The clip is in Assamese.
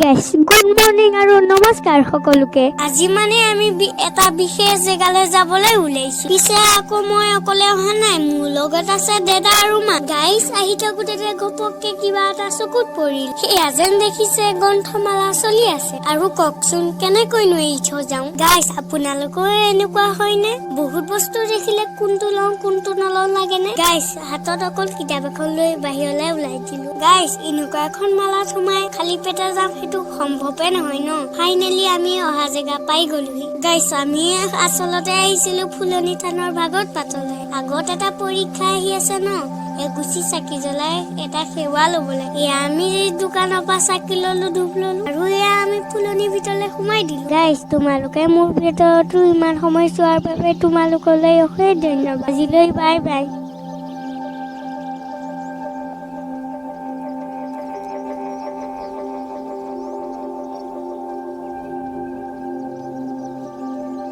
গাইছ, গুড মৰ্ণিং আৰু নমস্কাৰ সকলোকে। আজি মানে আমি এটা বিশেষ জেগালৈ যাবলৈ ওলাইছো। পিছে আকৌ মই অকলে অহা নাই, মোৰ লগত আছে দাদা আৰু মা। গাইছ, আহি থাকোতে ঘপককে কিবা এটা চকুত পৰিল। সেয়া যেন দেখিছে গ্ৰন্থমেলা চলি আছে। আৰু কওকচোন, কেনেকৈনো এৰি থৈ যাওঁ? গাইছ, আপোনালোকৰো এনেকুৱা হয়নে? বহুত বস্তু দেখিলে কোনটো লওঁ কোনটো নলওঁ লাগেনে? গাইছ, হাতত অকল কিতাপ এখন লৈ বাহিৰলৈ ওলাই দিলো। গাইছ, এনেকুৱা এখন মেলাত সোমাই খালী পেটে যাম, সেইটো সম্ভৱে নহয় ন? ফাইনেলি আমি অহা জেগা পাই গলোহি। গাইছ, আমি আচলতে আহিছিলো ফুলনি থানৰ ভাগত পাতলৈ। আগত এটা পৰীক্ষা আহি আছে ন, এগুচি চাকি জ্বলাই এটা সেৱা ল'বলৈ। এয়া আমি দোকানৰ পৰা চাকি ললো, ধূপ ললো আৰু এয়া আমি ফুলনিৰ ভিতৰলৈ সোমাই দিলো। গাইছ, তোমালোকে মোৰ ভিডিঅ'টো ইমান সময় চোৱাৰ বাবে তোমালোকলৈ অশেষ ধন্যবাদ। আজিলৈ বাই বাই।